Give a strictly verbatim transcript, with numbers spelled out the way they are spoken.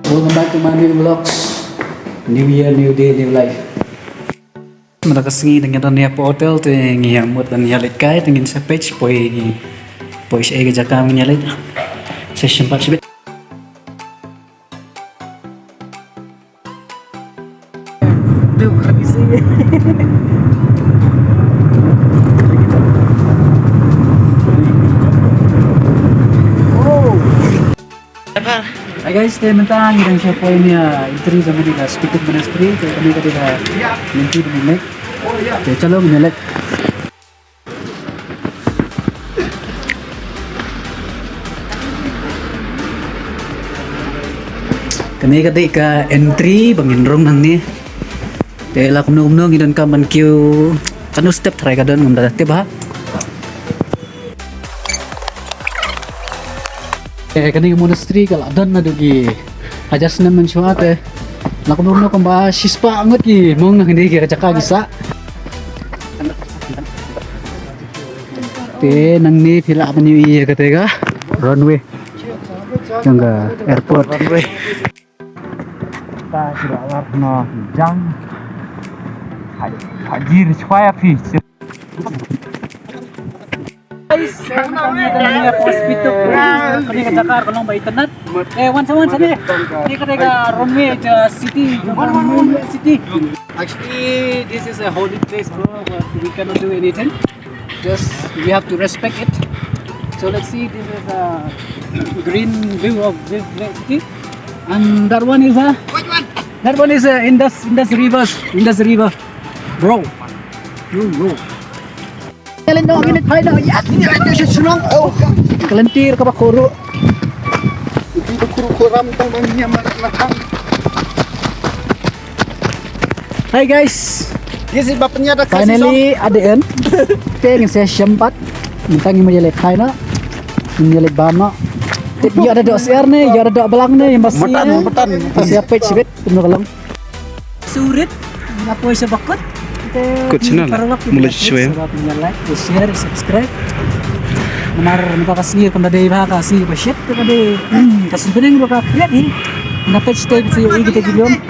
Welcome back to my new vlogs. New year, new day, new life. Mynta ka sngi te ngi don ïa hapoh hotel te ngi ïa mut ban ïa leit kai te ngin sa peit poi ngi poi shaei ka jaka ngin ïa leit. Sa shim pat shibit. Duh, khrap isi. Oh. Hi guys, te mynta ngi dang sha poi ïa entry jong kane ka Spiti Monastery, te kane ka dei ka lynti ba ngin leit. Te chalo ngin leit. Kane ka dei ka entry ba ngin rung nangne. Te la kumno kumno ngi donkam ban kiew. Katno step tharai ka don ngam da tip ha. Eh, kane ka monastery ka la don naduh ki hajar snem mynshuwa te. La kumno kumno kumba shispah ngut ki monk na kane ka jaka ki sah. Te nangne phi lah ban ïohi ïa kata ka runway jong ka airport. Ta shu la lar na jang. Ha-, hajir shwa ïa phi. Guys, eh, mynta ngi dang ïa post bitu. Kane ka jaka ka long ba itynnad. Eh, wan sa, wan sa ne. Kane ka dei ka runway jong city, jong city. Actually, this is a holy place, bro, but we cannot do anything. Just we have to respect it. So let's see, this is a green view of this great city. And that one is a, that one is a Indus, Indus River, Indus River. Bro, you know. Kalen dong, ini thai dong. Yes, ini ada sih senang. Oh, kelentir ke bakuru. Ini bakuru kuram tang bang nyam matang. Hi guys. This is bapnya da kasi. Finally, at the end. Te ngin sa shim pat. Mynta ngin ïa leit kai noh. Ngin ïa leit bam noh. Te ïa da doh syiar ne, ïa da doh blang ne, ïa masi. Matan, matan. Masi apa sibit, kumno ka long. Surit, nga poi sha bakut. Te kut channel, para lok mula ki share, like, share, subscribe. Namar mynta ka sngi kam da dei ba ka sngi ba shit, ka dei ka sngi ba ka kriat hi. Nga peit stay with you, kita ki biang.